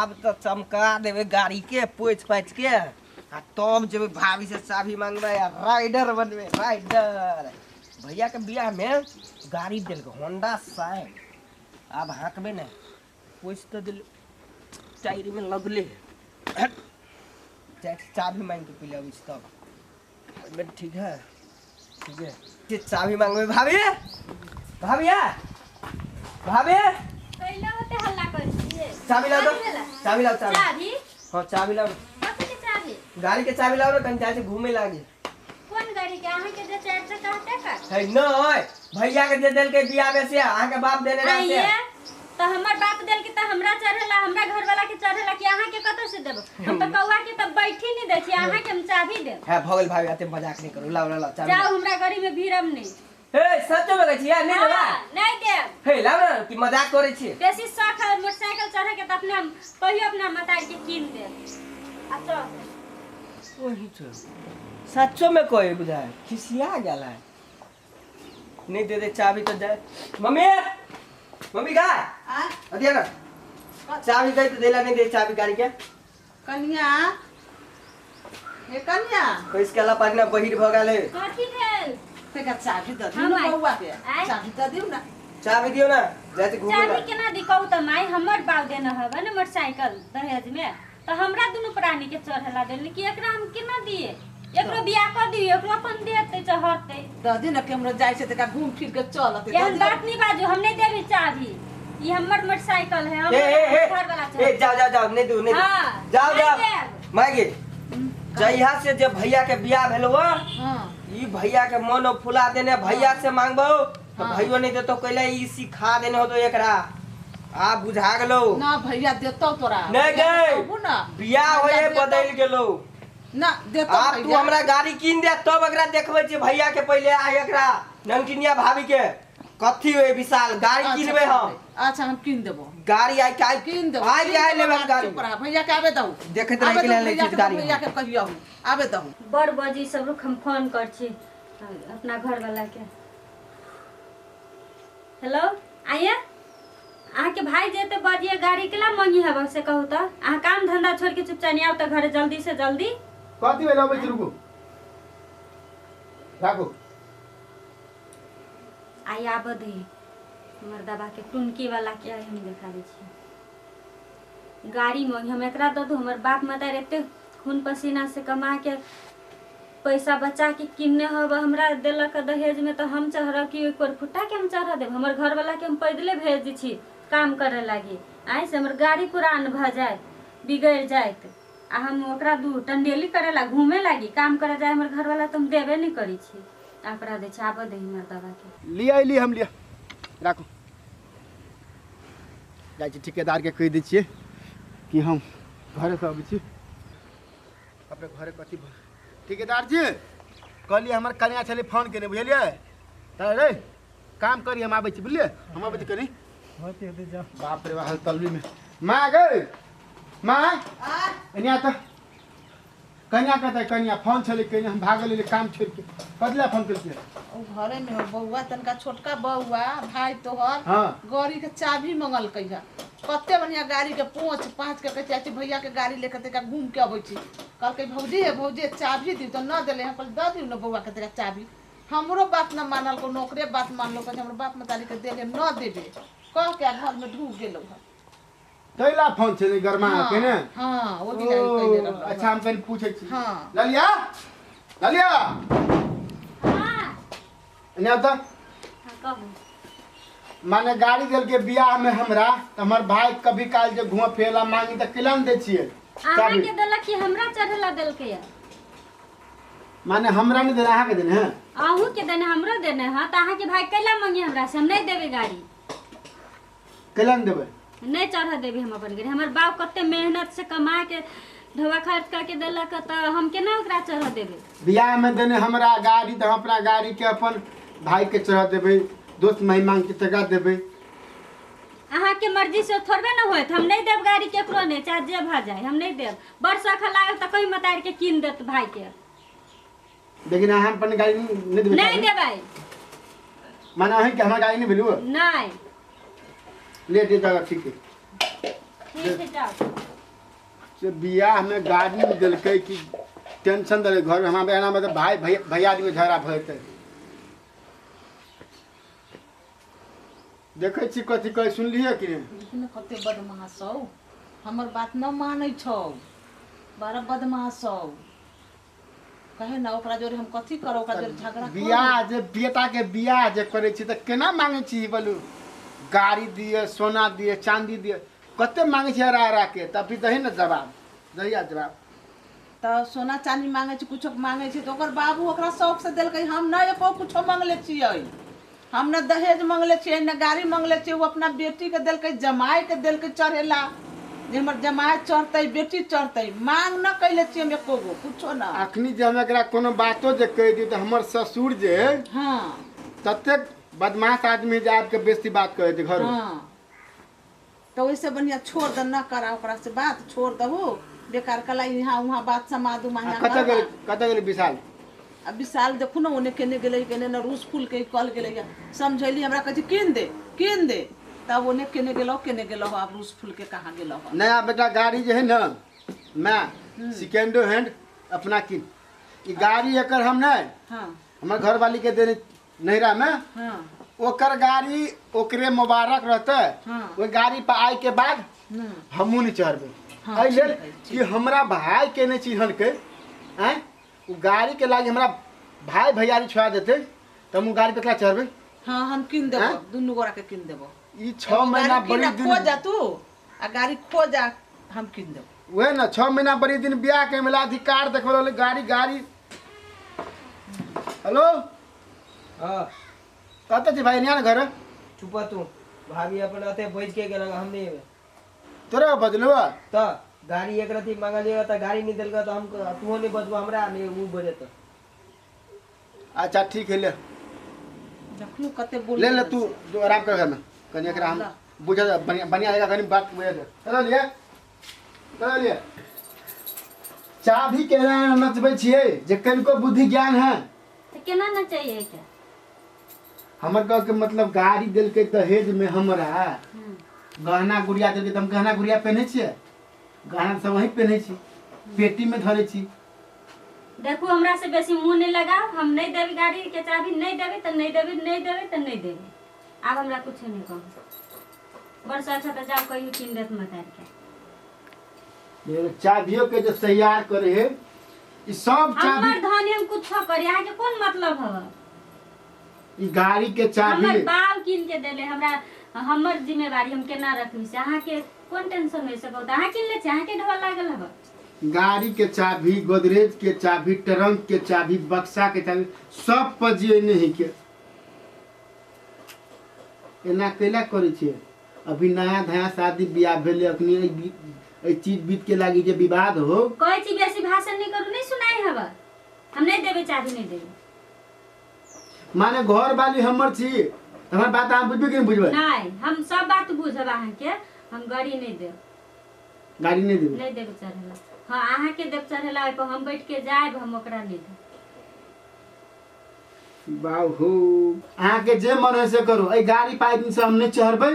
आब तो चमका देबे गाड़ी के पोछि पाछि के आ तब जेबै भाभी से चाभी मांगबै आ राइडर बनबै राइडर। भैया के बियाह में गाड़ी देलकै होंडा साइन। आब हाँकबै ने पोछि तो दिल टायर में लगले चाभी मांग के पी अबै छी तब ठीक है ठीक है। चाभी मांगबै भाभी भाभी भाभी कैला होते हल्ला कर छिए। चाभी लाओ तो चाभी लाओ चाभी चाभी हां चाभी लाओ। कथि के चाभी? गाड़ी के चाभी लाओ ना कहीं जाए घूमे लागे। कोन गाड़ी के? अहाँ के जे चार चक्का हटे का है नहीं भैया के जे देल के बियाह में से अहाँ के बाप देने रहे से तो हमर बाप देल के त हमरा चढ़ेला हमरा घर वाला के चढ़ेला कि अहाँ के कतौ से देब? हम त कौआ के त बैठी नहीं दै छी अहाँ के हम चाभी देब। हां भगल भाभी आते मजाक नहीं करू लाओ लाओ चाभी जाओ हमरा गाड़ी में भीरम नहीं। ए सच में कहै छी यार नहीं देबा? नहीं देब। हे लाओ ना कि मजाक करै छी। बेसी शौक है मोटरसाइकिल चढ़े के त अपने हम कहियो अपना मतार के कीन देब। आ चल ओही तो सच्चो में कोई बुझाए खिसिया गेल है। नहीं दे दे चाबी तो जाए। मम्मी मम्मी का आ अदिया ना चाबी दे तो देला नहीं दे चाबी गाड़ी के। कन्या हे कन्या कैस केला पानी ना बहिर भ गेल है। कथि भेल? ते चाबी the दिउ ना बौआ के चाबी the दिउ ना चाबी दियो ना जाए घूमे। चाबी केना दी कहू त माई हमर बाप देने हवे ने मोटरसाइकिल दहेज में त हमरा दुनु प्राणी के चढ़ेला देल कि एकरा हम केना दिए? एकरो बियाह क दियो एकरो अपन देते चढ़ते the the ना के हमरा जाय छै त घूम फिर के चलते। एहन बात नहीं बाजू हम नहीं देबी चाबी ई हमर मोटरसाइकिल है हम घर वाला चल। ए जाओ जाओ जाओ नहीं दू नहीं जाओ जाओ माई जहिया से जे भैया के बियाह भेलौ हां ई भैया के मन फुला देने भैया से मांगबो तो भैयो नहीं देतो कहले ई सिखा देने हो तो एकरा आ बुझा गेलो ना भैया देतो तोरा नहीं गए ना बियाह होए बदल गेलो ना देतो। आप तू हमरा गाड़ी कीन दे तब एकरा देखबै छी भैया के पहिले आ एकरा नमकीनिया भाभी के कथी होए विशाल गाड़ी कीनबे हम। अच्छा हम कीन देबो गाड़ी आई काई कीन देबो आई काई लेबै गाड़ी भैया के आबे दहु देखैत रहि के ले छी गाड़ी भैया के कहियो आबे दहु। बड़ बजी सब रुक हम फोन कर छी अपना घर वाला के। हेलो आइए अहाँ के भाई जेते बजिए गाड़ी के ला मंगी हब से कहू त अहाँ काम धंधा छोड़ के चुपचाप आउ त घरे जल्दी से जल्दी। कथि भेल अबै छी रुकू राखू आई आब दे मर्दाबा के टुनकी वाला के हम देखाबै छी गाड़ी मंगी हम एकरा दऽ दू। हमर बाप मतार एते खून पसीना से कमा के पैसा बचा के किन्ने हब हमरा देलक दहेज में तो हम चढ़ब कि ओहि पर फुटा के हम चढ़ा देब? हमर घर वाला के हम पैदले भेज दै छी काम करे लागी आइ से हमर गाड़ी पुरान भऽ जाए बिगड़ जायत आ हम ओकरा दू टंडेली करे ला घूमे लागी काम करे जाए हमर घर वाला तो हम देबे नहीं करै छी। ओकरा दै छी आबऽ दे हमर दवा के लिया अइली हम लिया राखू जाइ छी ठेकेदार के कहि दै छियै कि हम घरे से अबै छी अपने घरे कथी। ठेकेदार जी कहलियै हमर कन्या छलै फोन केने बुझलियै तऽ रे काम करी हम आबै छी बुझलियै हम आबै छी कनी होते होते जाओ। बाप रे बाप तलबी में माँ गई माँ एने त कन्या कहतै कन्या फोन छलै कन्या हम भागल एलियै काम छोड़ि के कथी फोन केलकै? ओ घरे में हो बौआ तनका छोटका बौआ भाई तोहर गाड़ी के चाभी मंगलकै है कते बढ़िया गाड़ी के पोंछ पाँच के कहै चाची भैया के गाड़ी लेके तनिका घूम के अबै छी। कहलकै भौजी हे भौजी चाभी दियौ तऽ न देलै। हम कहलियै दऽ दियौ ने बौआ के तनिका चाभी। हमरो बात न मानल को नौकरे बात मानलो कहै हमर बाप मतारी के देले हम न देबे कह के घर में ढूक गेलौ है। तैला फोन छै गरमा के ने हां ओ दिलाई कइले रहल। अच्छा हम कनि पूछै छी। हां ललिया ललिया हां एने त हां कहू माने गाड़ी देल के बियाह में हमरा त हमर भाई कभी काल जे घुमा फेला मांगी त केला न दै छियै? अहाँ के देलक कि हमरा चढ़ेला देलकै? माने हमरा नहीं देने अहाँ के देने है? अहूँ के देने हमरो देने है त अहाँ के भाई कैला मंगी हमरा से? हम नहीं देबे गाड़ी। कैला न देबे? नहीं चढ़ देबे हम अपन गाड़ी। हमर बाप कते मेहनत से कमा के ढोआ खर्च करके देलक त हम केना ओकरा चढ़ देबे? बियाह में देने हमरा गाड़ी त हम अपना गाड़ी के अपन भाई के चढ़ा देबे दोस्त माई मांग के टका देबे। अहाँ के मर्जी से थोड़बे न होत। हम नहीं देब गाड़ी केकरो नहीं चाहे जे भ जाए हम नहीं देब। बड़ शौक लागल त कहीं मतार के कीन देत भाई के लेकिन अहाँ अपन गाड़ी नहीं देबै? नहीं देबै। माने अहीं के हमर गाड़ी नहीं भेलु? नहीं ले दे जाओ ठीक है ठीक है जाओ। से बियाह में गाड़ी देलकै कि टेंशन देलै घर में हमरा एना में तऽ भाई भैयारी में झगड़ा भऽ जेतै। देखै छी कथी कहै सुनलियै कि नहि? देखी ने कते बदमाश हौ, हमर बात न मानै छौ, बड़ा बदमाश हौ। कहे ना ओकरा जोरे हम कथी करब, ओकरा जोरे झगड़ा करू। बियाह जे बेटा के बियाह जे करै छी तऽ केना मांगै छी बोलू? गाड़ी दिए, सोना दिए, चांदी दिए, कते मांगै छी हरा हरा के, तब भी दही ने जवाब, दही जवाब। तऽ सोना चांदी मांगै छी, कुछो मांगै छी तऽ ओकर बाबू ओकरा शौक से देलकै। हम नहि एको कुछो मांगले छियै, हम न दहेज मांगले छियै न गाड़ी मांगले छियै। ओ अपना बेटी के देलकै, जमाई के देलकै चढ़ेला, जे हमर जमाई चढ़तै बेटी चढ़तै। मांग न कैले छियै हम एको गो कुछो न। अखनी जे हम एकरा कोनो बातो जे कहि दी तऽ हमर ससुर जे हाँ ततेक बदमाश आदमी जे आबि के बेसी बात कहै छै घर में। हाँ तो वैसे बढ़िया छोड़ दे, न करा ओकरा से बात, छोड़ दहु बेकार कला यहाँ वहाँ बात समाधु आ मांगा। कतऽ गेलै, कतऽ गेलै विशाल? आ विशाल देखू ने ओने केने गेलै केने न, रूस फूल के कल गेलै। समझैली हमरा कहै छै कीन दे कीन दे, तब ओने केने गेलो केने गेलो, आब रूस फूल के कहाँ गेलो। नया बेटा गाड़ी जे है न मैं सेकेंडो हैंड अपना किन, ई गाड़ी एकर हम नहीं, हाँ हमर घरवाली के देने नैहरा में। हाँ ओकर गाड़ी ओकरे मुबारक रहते। हाँ। ओहि गाड़ी पर आए के बाद हमहूँ नहीं चढ़बै। हाँ, एहि लेल ठीक है, कि हमरा भाई के नहीं चिन्हलकै, आँय ओ गाड़ी के लागी हमरा भाई भैयारी छोड़ा देतै तऽ हम ओ गाड़ी पर केना चढ़बै? हाँ हम कीन देबो, हाँ? दुनू गोरा के कीन देबो। ई 6 महीना गाड़ी बड़ी कीन, दिन खो जा तू आ गाड़ी खो जा, हम कीन देबो। वह ना 6 महीना बड़ी दिन ब्याह के मिला अधिकार देखबै रहलै गाड़ी गाड़ी। हेलो हाँ कतऽ छी भाई? यहाँ घर। चुप तू, भाभी अपन अते बैठ के गेल, हम नहीं एबै। तोरा बजलौ? तऽ गाड़ी एक रति मंगलियै तऽ गाड़ी नहीं देलकै तऽ हम तूहो नहीं बजबो हमरा, नहीं उ बजेतौ। अच्छा ठीक है ले देखलू कते बोल ले ले तू जो आराम कर घर में, कनी एकरा हम बुझा बढ़िया बढ़िया जगह कनी बात बुझा दे। चलो लिए चलो लिए चाभी केना नचबै छियै जे कनिको बुद्धि ज्ञान है। तऽ केना नचैयै के? हमर कह के मतलब गाड़ी देलकै दहेज में हमरा, गहना गुड़िया देलकै तऽ हम गहना गुड़िया पहनै छियै, गहना सब वही पहनै छी, पेटी में धरै छी। देखू हमरा से बेसी मुँह नहीं लगाओ, हम नहीं देबै गाड़ी के चाबी, नहीं देबै तऽ नहीं देबै, नहीं देबै तऽ नहीं देबै। आब हमरा कुछ नहीं कहू, बड़ अच्छा तऽ जाओ कहियो कीन देत मतार के। चाबियो के जे तैयार करे है ई सब चाबी हमर धन हम कुछो करी, अहाँ के कोन मतलब हव? ई गाड़ी के चाबी हमर बाप कीन के देले हमरा, हमर जिम्मेवारी हम केना रखबी से अहाँ के कोन टेंशन होइ सकौ? अहाँ कीन ले छी, अहाँ के ढोल लागल हव? गाड़ी के चाबी, गोदरेज के चाबी, ट्रंक के चाबी, बक्सा के चाबी सब पर जे नहीं के एना कैला करै छियै? अभी नया धया शादी बियाह भेलै, अखनी एहि चीज बीत के लागी जे विवाद हो। कहै छी बेसी भाषण नहीं करू, नहीं सुनाई हव, हम नहीं देबै चाबी, नहीं देबै। माने घर वाली हमर छी, हमर बात अहाँ बुझबै कि नहीं बुझबै? नहीं हम सब बात बुझब अहाँ के, हम गाड़ी नहीं देब। गाड़ी नहीं देबै? नहीं देब चढ़ेला। हाँ अहाँ के देब चढ़ेला, ओहि पर हम बैठ के जायब, हम ओकरा नहीं देब। बाहू अहाँ के जे मन है से करू, एहि गाड़ी पाइ दिन से हम नहीं चढ़बै,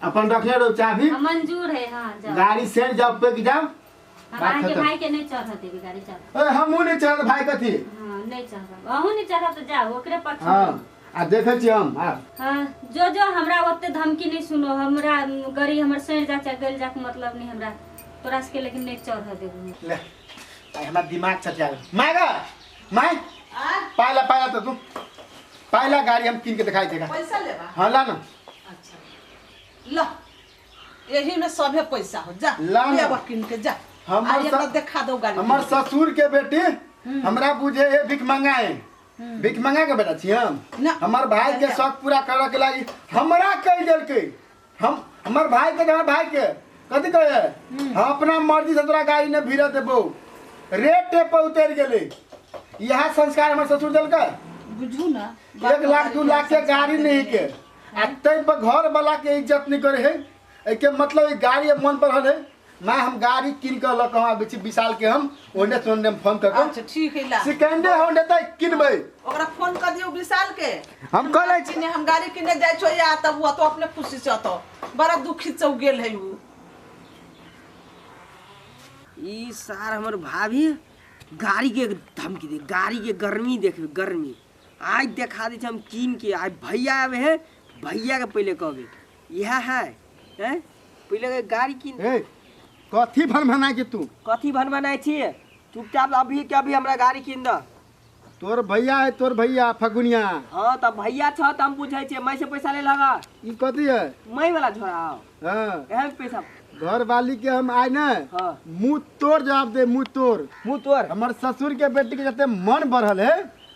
अपन रखने रहो चाबी। हम मंजूर है। हाँ जाओ गाड़ी से जाओ पैक जाओ। हम अहाँ के भाई के नहीं चढ़ देबै गाड़ी, चढ़। ए हमहूँ नहीं चढ़ब भाई कथी। हाँ नहीं चढ़ब, अहूँ नहीं चढ़ब तऽ जाओ ओकरे पक्ष में। हाँ आ देखै छी हम। हाँ हाँ जो जो हमरा ओते धमकी नहीं सुनो, हमरा गरी हमर सड़ जा चाहे गल जाके मतलब नहीं हमरा, तोरा सबके लेकिन नहीं चढ़ देबू। ले आई हमरा दिमाग चटिया गेल। माय गा my पाइला पाइला तो तू पाइला गाड़ी हम कीन के दिखाई देगा। पैसा लेबा? हाँ ला ना। अच्छा ल यही में सभे पैसा हो जा, ला ना। लेबा कीन के जा। हमर देखा दो गाड़ी। हमर ससुर के बेटी हमरा बुझे है भीख मंगाए, भीख मंगा के बेटा छी हम। हमर भाई के शौक पूरा करे के लागी हमरा कहि देलकै, हम हमर भाई के हमर भाई के कथी कहे, हम अपना मर्जी से तोरा गाड़ी ने भिड़ा देबो, रेट पर उतर गेलै। यह संस्कार हमर ससुर देलकै। बुझू ना 1 लाख 2 लाख के गाड़ी नहीं के आ तै पर घर वाला के इज्जत नहीं करे है, एके मतलब ई गाड़ी मन पर हल है। माँ हम गाड़ी किन के लक हम आबै छी विशाल के, हम ओने सोने में फोन कर। अच्छा ठीक है ला सेकेंडे होंडे त किनबै, ओकरा फोन कर दियो विशाल के। हम कहले छी ने हम गाड़ी किने जाय छो या तब वो तो अपने खुशी से अतो, बड़ा दुखी चौ गेल है उ। ई सार हमर भाभी गाड़ी के धमकी दे, गाड़ी के गर्मी देखबे, गर्मी आज देखा दै छै हम कीन के। आज भैया आबे है, भैया के पहले कहबे इएह है हैं, पहले के गाड़ी कीन। ए कथी भनभनाय के तू? कथी भनभनाय छी? चुपचाप अभी के अभी हमरा गाड़ी कीन द। तोर भैया है, तोर भैया फगुनिया। हाँ तब भैया छ त हम पूछै छियै, मैं से पैसा ले लगा। ई कथी है? मैं वाला झोरा। हां एहन पैसा घर वाली के हम आए ना। हाँ। मुंह तोड़ जवाब दे, मुंह तोड़, मुंह तोड़। हमर ससुर के बेटी के जते मन बढ़ल है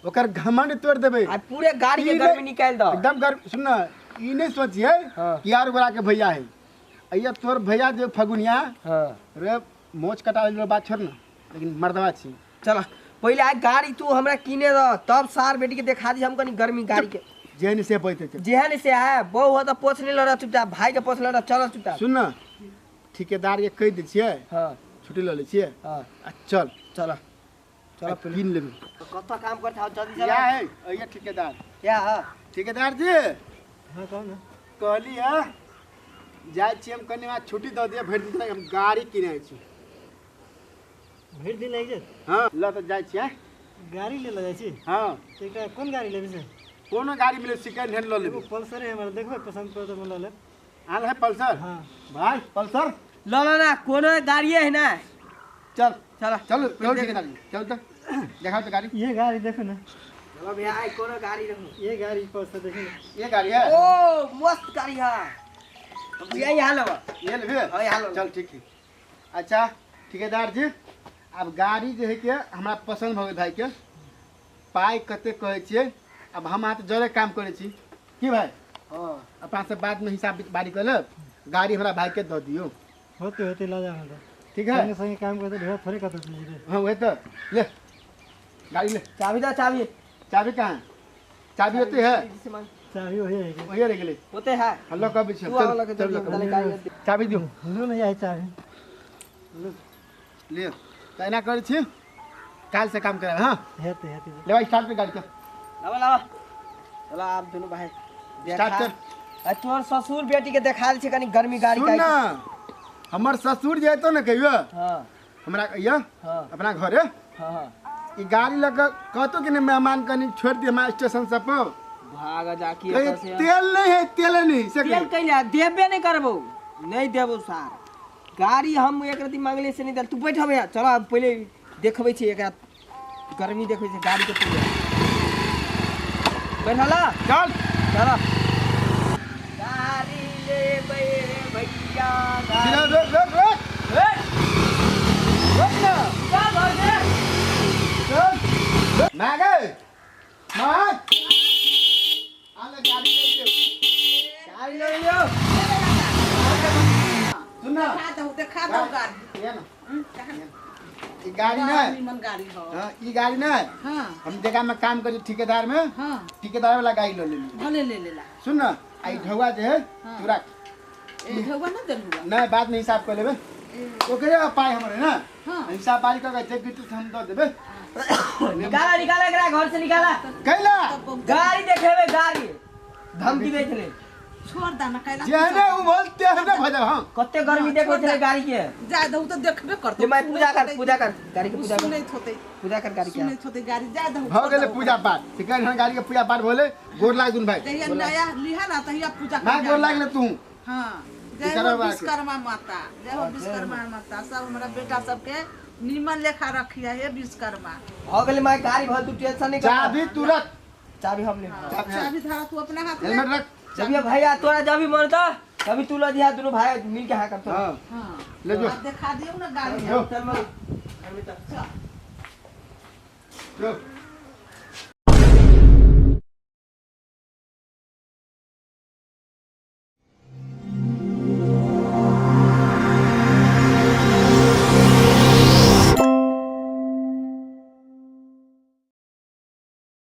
ओकर घमंड तोड़ देबे। आ पूरे गाड़ी के गर्मी निकाल द एकदम। गर्मी सुन ना, ई नहीं सोचिए हाँ। कि यार गोरा के भैया है। अइया तोर भैया जो फगुनिया। हां रे मोच कटा ले बात छोड़ ना, लेकिन मर्दवा छी। चल पहले आज गाड़ी तू हमरा किने द, तब सार बेटी के देखा दी हम कनी गर्मी गाड़ी के। जेहन से बैठे थे, जेहन से है बहु हो त पोछ नहीं लड़ा चुपचाप, भाई के पोछ लड़ा। चल चुपचाप। सुन ना, ठेकेदार के कह दै छियै। हां छुट्टी ल लै छियै। हां आ चल चल चल किन लेबै। कत काम करत हौ जल्दी चल। या है अइया ठेकेदार। क्या हां ठेकेदार जी। हां कहू ना। कहली है जाइ छियै हम कनी छुट्टी द दिया भरि दिन, हम गाड़ी किनै छी। भरि दिन लागि जायत? हां ल त जाइ छियै। गाड़ी ले ल जाइ छी? हां। एकटा कोन गाड़ी लेबै से? कोनो गाड़ी मिले सेकंड हैंड ल लेबै। एगो पल्सर है हमरा, देखबै पसंद पड़त त ल लेब। आल है पल्सर? हां भाई पल्सर ल ल ना, कोनो गाड़ी है ना। चल चल चल चल ठेकेदार जी चल त देखाओ त गाड़ी। ये गाड़ी देखो ना। चलो भैया आई कोनो गाड़ी रखो। ये गाड़ी पल्सर देखो ना, ये गाड़ी है। ओ मस्त गाड़ी है भैया, यहाँ लो। ये लेबे? हां यहाँ लो। चल ठीक है। अच्छा ठेकेदार जी, अब गाड़ी जे है के हमरा पसंद भ गेल भाई के। पाई कते कहै छियै? अब हम अहाँ त जरे काम करै छी की भाई? हां अपना से बाद में हिसाब बारी कर लेब। गाड़ी हमरा भाई के the दियो। होते होते ल जाओ त। ठीक है, संगे संगे काम करते ढेर थोड़े कत चीज। हां वही तो ले गाड़ी ले। चाबी दा, चाबी। चाबी कहाँ? चाबी होती है, चाबी वही है, वही रह गेलै होते है। हल्लो कब छै? चल चल चाबी दियो। लो ना जाय चाबी ले। त एना करै छी, काल से काम करब। हां हेते हेते ले भाई स्टार्ट कर गाड़ी के। लावा लावा चला आप दोनों भाई स्टार्ट कर। आ तोर ससुर बेटी के देखा छै कनी गर्मी गाड़ी सुन ना, हमर ससुर जैतो ना कहियो। हां हमरा कहियो। हां अपना घरे। हां हां ई गाड़ी लग कहतो कि नहीं मेहमान कनी छोड़ दे हमरा स्टेशन सब पर। भाग जाकी एतऽ से। तेल नहीं है, तेल नहीं से तेल कैला देबे नहीं करबो, नहीं देबो सार। गाड़ी हम एक रति मांगले से नहीं देल। तू बैठ भैया, चल अब पहले देखबै छी एकरा गर्मी देखबै छी गाड़ी के। पहले बैठला चल चल गाड़ी लेबै भैया। सीधा रोक रोक रोक रोक ना, चल घर से चल। मां गए मां आले गाड़ी ले लियो, गाड़ी ले लियो। सुन ना, देखा दो गाड़ी। ये ना ई गाड़ी ना निमन गाड़ी हो। हां ई गाड़ी ना। हां हम जगह में काम करी ठेकेदार में। हां ठेकेदार वाला गाड़ी ल लेली। भले ले लेला। सुन ना, आई ढौआ जे है तू रख। ए ढौआ ना देलुआ नहीं, बाद में हिसाब कर लेबे। ओकरे पाई हमरे ना। हां हिसाब बारी कर के जे तू हम the देबे। निकाला निकाला एकरा घर से निकाला। कैला गाड़ी देखेबे, गाड़ी धमकी दै छले। छोड़ दा ना कैला जेहने उ बोलते है ना भजब। हां कते गर्मी देखै छले गाड़ी के। जा दऊ त देखबे करतो। जे मैं पूजा कर, पूजा कर गाड़ी के, पूजा कर। सुनैत होतै, पूजा कर गाड़ी के। सुनैत होतै गाड़ी। जा दऊ भ गेलै पूजा पाठ। सेकंड हैंड गाड़ी के पूजा पाठ भोले। गोर लाग दुन भाई। जहिया नया लिहा ना तहिया पूजा कर। मां गोर लागले तू। हां जय हो विश्वकर्मा माता, जय हो विश्वकर्मा माता। सब हमरा बेटा सबके निमन लेखा रखिया हे विश्वकर्मा। भ गेलै my गाड़ी भल, तू टेंशन नहीं कर। चाबी तुरंत। चाबी हमने चाबी धरा तू अपना हाथ में। हेलमेट रख। जब ये भैया तोरा जब भी मन था तभी तू ल दिया, दोनों भाई मिल के हां करतो। हां हां ले जो देखा दियो ना गाड़ी। जो चल मर घर में चल। चल जो